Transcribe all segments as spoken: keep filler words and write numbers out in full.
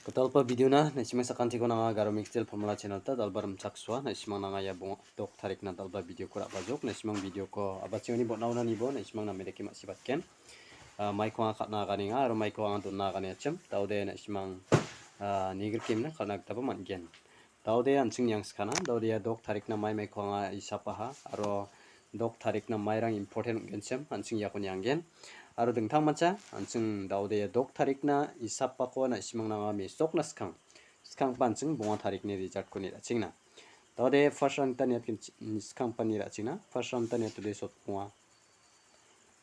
Dalba video-na, na·simang sakantiko nanga Garo Mixtail Formula channel-ta dalba rimchaksoa, na·simang nanga ia bong-, dok tarikna dalba video-ko ra·bajok, na·simang video-ko a·bachengoni bon·aona nibo, na·simang namedake ma·sibatgen. Ah, maiko anga ka·na aganenga, aro maiko anga dona aganiachim, daode na·simang, ah, nigrikemna ka·na gitaba man·gen. Daode an·ching niangskana, daode ia dok tarikna mai maiko anga isapaha, aro dok tarikna mairang important ong·genchim, an·ching iako nianggen. Aro dingtangmancha, an·ching daode ia dok tarikna isapako na·simang nanga mesokna skang. Skangpa an·ching bonga tarikni result-ko ni ra·chengna. Daode first round-ta niatgench-, skangpa ni ra·chengna, first round-ta niatode sotbonga.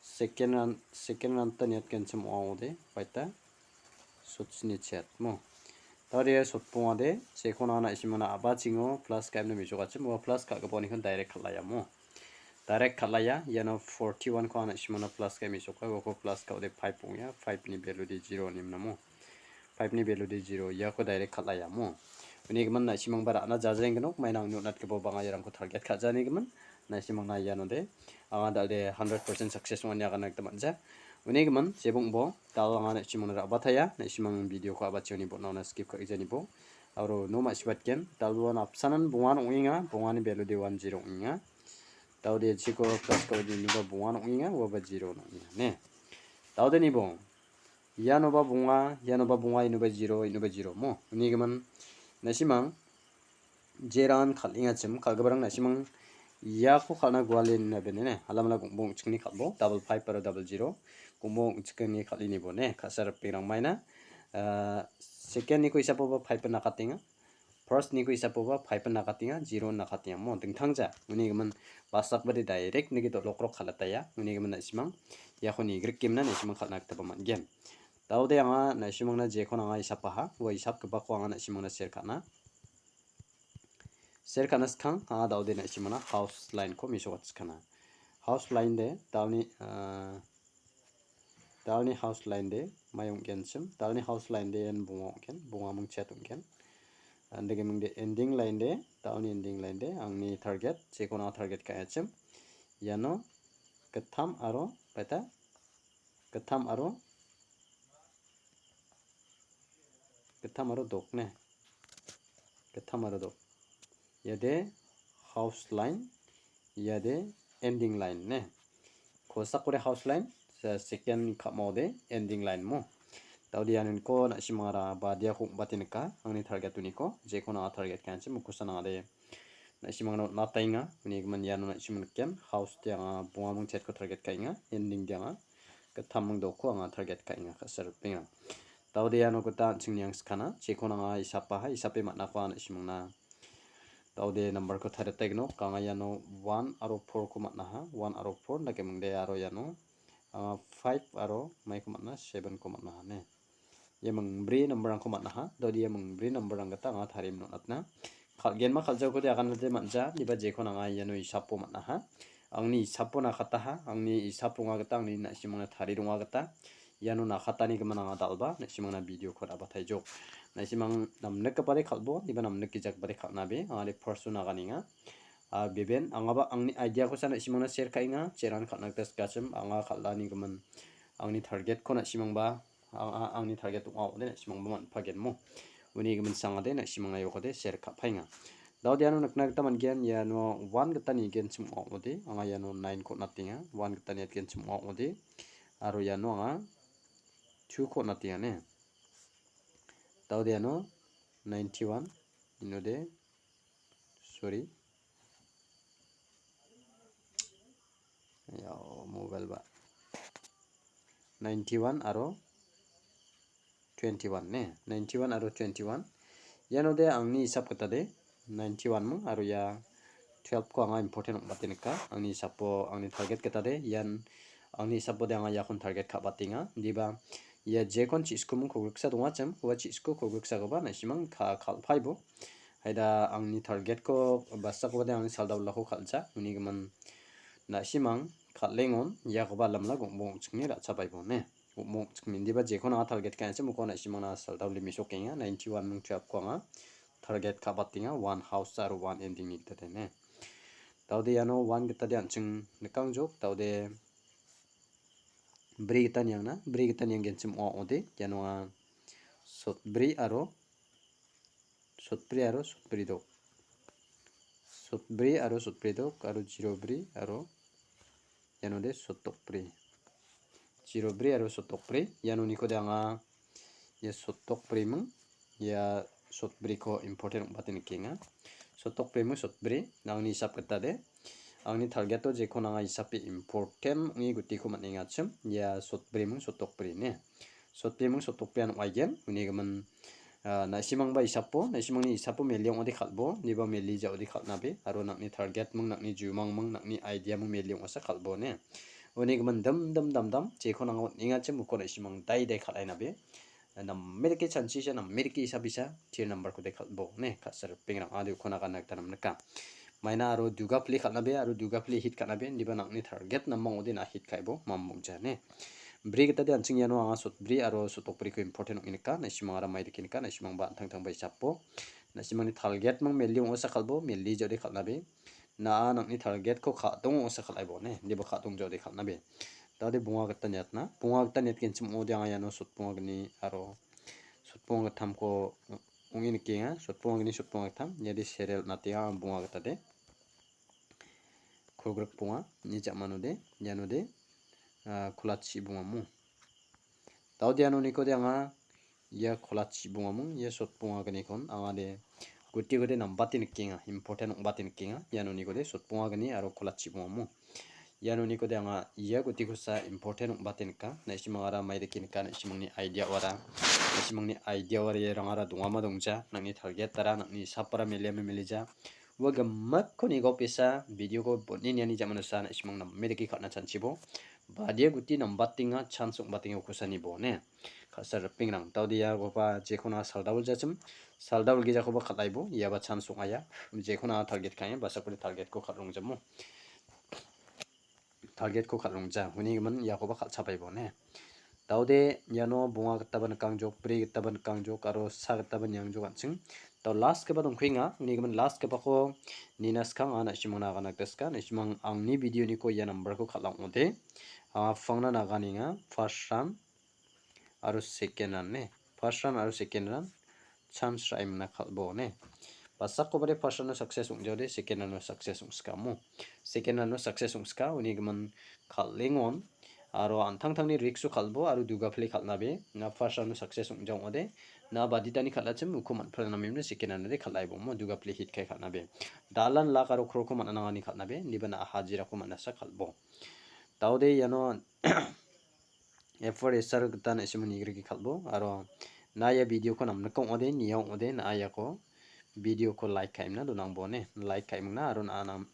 Second round, second round-ta niatgenchim ong·a ong·ode, baita sotsni chet mo. Daode sotbongade, jekon anga na·simana a·bachengo plus ka·emna mesokachim, ua plus ka·gipaonikon direct kal·aia mo. Direct kal·aia, iano forty-one-ko anga na·simana plus ka·e mesoka, uako plus ka·ode five ong·a, five-ni value-de zero ine minamo. Five-ni value-de zero, iako direct kal·aia mo. Unigimin na·simangba ra·na jajaenggnok, maina angni on·atgipa bang·a iarangko target ka·janigimin, na·simangna ianode, anga dal·de hundred percent success ong·ani agana gita man·ja. Unigimin, jebongbo, dal anga na·simangna ra·bataia, na·simang video-ko a·bachengoni bon·aona skip ka·gijanibo. Aro no ma·sibatgen, dal·bewan apsanan bongan ong·enga, bongani value-de one zero ong·enga. Daode chiko plus ka·ode inuba bongan ong·enga, uaba zero ong·enga, ne. Daode nibo, ianoba bonga, ianoba bonga, inuba zero, inuba zero mo. Unigimin, na·simang, jeran kal·engachim, kal·giparang na·simang iako kal·na gualin na bene ne. Alamala gongbong ong·chingni kal·bo, double five aro double zero. Gongbong ong·chingni kal·inibo ne. Ka·sa ripengrang maina. Ah, second-niko isapoba five nakatenga. First-niko isapoba five nakatenga, zero nakatenga. Mo, dingtangja. Unigimin basakbade direct nigi dolokrok kal·ataia. Unigimin na·simang iako nigrikemna na·simang kal·na gitaba man·gen. Daode anga na·simangna jekon anga isapaha, ua isapgipako anga na·simangna share ka·na. Share ka·na skang, anga daode na·simangna house line-ko mesokatskana. House line-de, dalni, ah, dalni house line-de, mai ong·genchim. Dalni house line-de ian bonga ong·gen, bonga mingchet ong·gen. Andegemingde ending line-de, dalni ending line-de, angni target, jekon anga target ka·achim. Iano gittam aro baita gittam aro, gittam aro dok ne. Gittam aro dok. Iade house line, iade ending line ne. Kosakode house line, se-, second ka·maode ending line mo. Daode ianoniko na·simara badiako ong·bate nika, angni target uniko, jekon anga target ka·anchim, ukosan ong·ade. Na·simangna on·ataenga, unigimin iano na·simang nikgen, house-de anga bonga mingchetko target ka·enga, ending-de anga gittam mingdokko anga target ka·enga, ka·saripenga. Daode iano gita an·ching niangskana, jekon anga isapaha, isape man·ako anga na·simangna. Daode number-ko tariataigeno, anga iano one aro four-ko man·aha, one aro four, dakemingde aro iano anga five aro maiko man·a, seven-ko man·aha, ne. Ia mingbri number-rangko man·aha. Daode ia mingbri number-rang gita anga tarie on·atna. Kal·genba kal·jakode aganade man·ja. Indiba jekon anga iano isapo man·aha. Angni isapo nakataha. Angni isapo ong·a gita angni na·simangna tarie donga gita. Iano nakatani gimin anga dal·ba na·simangna video-ko ra·bataijok. Na·simang namnikgipade kal·bo, indiba namnikgijagiparangde kal·nabe. Angade person aganenga. Ah, beben, angaba angni idea-kosa na·simangna share ka·enga. Jeran kal·na gita sikachim, anga kal·ani gimin. Angni target-ko na·simangba ang-, a-, angni target ong·a ong·ode na·simangba man·pagenmo. Uni gimin sangade na·simangna iakode share ka·paenga. Daode iano nikna gita man·gen, iano one gita nigenchim ong·a ong·ode, anga iano nine-ko on·atenga, one gita niatgenchim ong·a ong·ode, aro iano anga two-ko on·atenga ne. Daode iano ninety-one, inode, sorry. Ia mobile ba. Ninety-one aro twenty-one ne. Ninety-one aro twenty-one. Ianode angni hisap gitade ninety-one ming aro ia twelve-ko anga important ong·bate nika. Angni hisapo, angni target gitade ian angni hisapode anga iakon target ka·batenga. Indiba ia jekon chiskuming kolgriksa dongachim, ua chisku kolgriksakoba na·simang ka-, kal·paibo. Haida angni target-ko basakode angni saldao lako kal·ja. Uni gimin na·simang kal·engon iakoba alamala gongbong ong·chingni ra·chapaibo ne. Gongbong ong·chingni indiba jekon anga target ka·enchim uko na·simangna saldao limisokenga. Ninety-one ming twelve-ko anga target ka·batenga. One house aro one ending-ni gita tene. Daode iano one gitade an·ching nikangjok. Daode bri gita niangna, bri gita nianggenchim ong·a ong·ode, iano anga sotbri aro sotbri aro sotbri dok. Sotbri aro sotbri dok aro zero bri aro ianode sotokbri. Zero bri aro sotokbri. Ianoniko de anga ia sotokbriming, ia sotbriko important ong·bate nikenga. Sotokbriming sotbri, nangni hisap gita de. Angni targeto jekon anga hisape important ong·e gutiko man·engachim, ia sotbriming sotokbri ne. Sotbriming sotokbrian ong·aigen, unigimin, ah, na·simangba hisapo, na·simangni hisapo meli ong·ode kal·bo, niba meli ja·ode kal·nabe, aro nang·ni target ming, nang·ni jumang ming, nang·ni idea ming meli ong·asa kal·bo ne. Unigimin dim dim dam dam, jekon anga on·engachim uko na·simang dai dai kal·ainabe. Namme dake chanchisa, namme dake hisapisa, tir numberko de kal·bo ne, ka·sal ripengrang, a de ukona gana gita namnika. Maina aro duga pli kal·nabe, aro duga pli hit kal·nabe, indiba nang·ni target namang ode na hit ka·ebo, mambongja ne. Bri gita de an·ching iano anga sotbri aro sotokbriko important ong·e nika, na·simangara mai dake nika, na·simangba an·tangtangba hisapo. Na·simangni target mang meli ong·osa kal·bo, meli ja·ode kal·nabe. Na·a nang·ni targetko ka·dong ong·osa kal·aibo ne, indiba ka·dong ja·ode kal·nabe. Dade bonga gita niatna. Bonga gita niatgenchim ong·ode anga iano sotbonga gni aro sotbonga gittamko ong·e nikenga. Sotbonga gni, sotbonga gittam. Iade serial on·atenga bonga gita de. Kolgrik bonga, ni ja·manode, ianode, ah, kolachi bongamo. Dao de ianonikode anga ia kolachi bongaming, ia sotbonga gnikon anga de gutikode nambate nikenga, important ong·bate nikenga. Ianonikode sotbonga gni aro kolachi bongamo. Ianonikode anga ia gutikosa important ong·bate nika. Na·simangara mai dake nika, na·simangni idea-ara, na·simangni idea-ara ia rangara dongama dongja, nang·ni target-ara, nang·ni hisapara meliame melija. Ua gimikkon nigopesa, video-ko bon·e niani ja·manosa, na·simang name dake kal·na chanchibo. Badia guti nambatenga, chance ong·batenga, ukosa nibo, ne. Ka·sal ripengrang. Dao de iakoba jekona saldao jachim, saldao gijakoba kal·aibo, iaba chance ong·aia. Jekona target ka·enga, basakode target-ko kal·rongjamo. Target-ko kal·rongja. Unigimin iakoba kal·chapaibo, ne. Dao de iano bonga gitaba nikangjok, bri gitaba nikangjok, aro sa gitaba niangjok an·ching. Dao last gipa dongkuenga. Unigimin last gipako nina skang, a, na·simangna agana gita ska. Na·simang angni video-niko ia number-ko kal·a ong·ode. Anga pangna naganenga. First round aro second round ne. First round aro second round chance ra·e mingna kal·bo ne. Basakobade first round-o success ong·jaode, second round-o success ong·sikamo. Second round-o success ong·sika, unigimin kal·engon. Aro an·tangtangni risk-o kal·bo aro duga pile kal·nabe. Na first round-o success ong·ja ong·ode. Na baditani kal·achim uko man·palna mimne second round-ode kal·aibo mo duga pile hit kai kal·nabe. Dalan lak aro kroko man·a nangani kal·nabe. Niba na hajirako man·asa kal·bo. Dao de iano F R S R gita na·simang nigrike kal·bo, aro na ia video-ko namnika ong·ode, nia ong·ode, na iako video-ko like ka·emna donangbo ne, like ka·emingna, aro na nam-,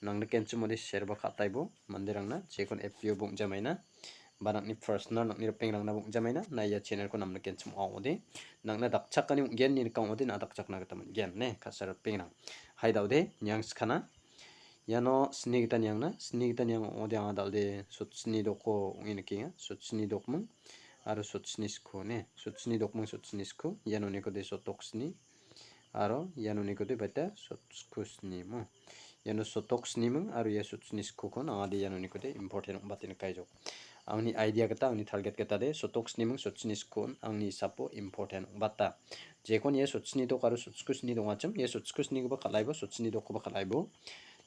nangnikenchim ong·ode share-ba ka·taibo, manderangna, jekon F B O bong·jamaina, ba nang·ni personal, nang·ni ripengrangna bong·jamaina, na ia channel-ko namnikenchim ong·ode, nang·na dakchakani ong·gen, ni nika ong·ode, na dakchakna gita man·gen, ne, ka·sal ripengrang. Hai dao de, niang skana, Iano sni gita niangna, sni gita niang ong·ode anga dal·de sotsni doko ong·e nikenga. Sotsni dokming aro sotsni sku ne. Sotsni dokming sotsni sku, iano nikode sotok sni aro iano nikode baita sotsku sni mo. Iano sotok sniming aro ia sotsni skukon anga de iano nikode important ong·bate nikaijok. Angni idea gita, angni target gita de sotok sniming sotsni skukon angni hisapo important ong·bata. Jekon ia sotsni dok aro sotsku sni dongachim, ia sotsku snikoba kal·aibo, sotsni dokkoba kal·aibo.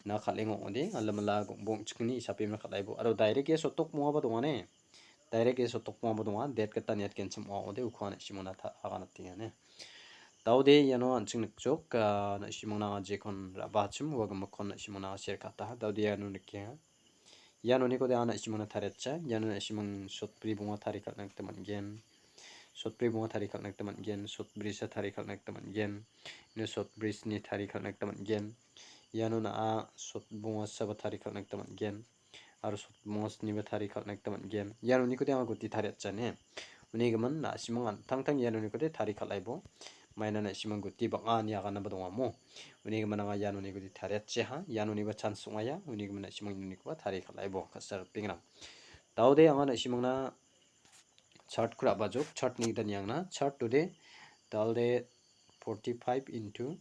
Na kal·enga ong·ode, alamala gongbong chikni hisape mna kal·aibo. Aro direct ia sotok mongaba dongane. Direct ia sotok mongaba donga, date gita niatgenchim ong·a ong·ode, uko na·simona ta-, aganatengane. Dao de iano an·ching nikjok, ah, na·simona jekon ra·bachim, ua gimikkon na·simona share ka·taha. Dao de iano nikenga. Ia nonikode anga na·simangna tariatja. Iano na·simang sotbri bonga tari kal·na gita man·gen. Sotbri bonga tari kal·na gita man·gen. Sotbrisa tari kal·na gita man·gen. Ino sotbrisni tari kal·na gita man·gen. Iano na·a sotbongasaba tari kal·na gita man·gen. Aro sotbongasniba tari kal·na gita man·gen. Ia nonikode anga guti tariatjani. Unigimin na·simang an·tangtang ia nonikode tari kal·aibo. Maina na·simang guti bang·a ine aganaba dongamo. Unigimin anga ia noniko de tariatjeha. Ia noniba chance ong·aia. Unigimin na·simang ia nonikoba tarie kal·aibo, ka·sal ripengrang. Dao de anga na·simangna chart-ko ra·bajok. Chart-ni gita niangna. Chart-o de dal de forty-five into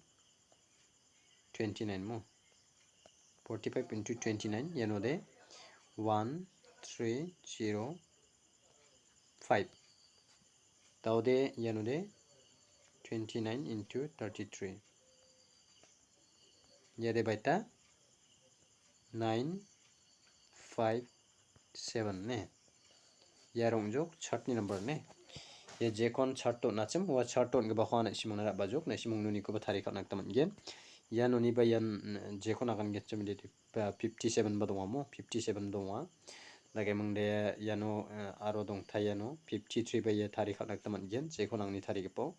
twenty-nine mo. Forty-five into twenty-nine, iano de one three zero five. Daode ianode twenty nine into thirty three. Iade baita nine five seven ne. Ia rong·jok chart ni number ne. Ia jekon chart on·achim, ua chart on·gipako na·simangna ra·bajok, na·simang unikoba tarikalna gita man·gen. Ian uniba ian, mm, jekon agangenchim de, uh, fifty seven ba dongamo, fifty seven donga. Dake mangde iano, uh, aro dongta iano fifty three ba ia tarikalna gita man·gen, jekon angni tarigipo.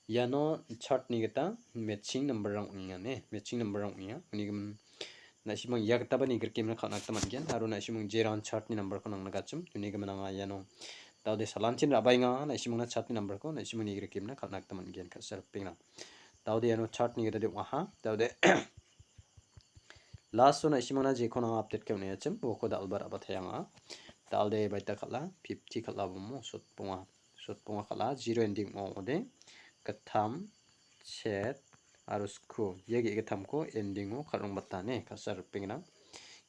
Iano chart ni gita matching number rang ong·enga ne, matching number rang ong·enga. Unigimin na·simang ia gitaba nigrikemna kal·na gita man·gen, aro na·simang jeran chart ni number ko nangna gachim, unigimin anga iano daode salanchin ra·baenga, na·simangna chart ni number ko na·simang nigrikemna kal·na gita man·gen, ka·sal ripengna. Daode iano chart ni gita de ong·aha, daode last o na·simangna jekon anga update ka·e on·achim, uako dal·ba ra·bataenga. Dalde baita kal·a, fifty kal·a bomo, sotbonga. Sotbonga kal·a, zero ending ong·ode, gittam, chet, aro sku. Ia ge·gittamko ending o kal·rongbata ne, ka·sal ripengna.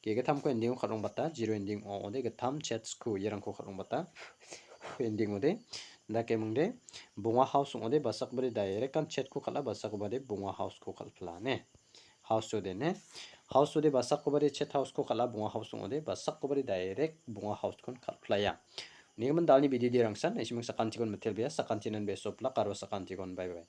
Ge·gittamko ending o kal·rongbata, zero ending ong·ode, gittam, chet, sku, iarangko kal·rongbata. Ending ode, dake mangde, bonga house ong·ode, basakbade direct an chet ko kal·a, basakobade bonga house ko kal·pila ne. House ode ne. House ode basakobade chet house ko kal·a, bonga house ong·ode, basakobade direct bonga house kon kal·plaia. Unigimin dalni video de rangsan, na·simang sakantikon mitelbea, sakantinan best of luck, aro sakantikon bye bye.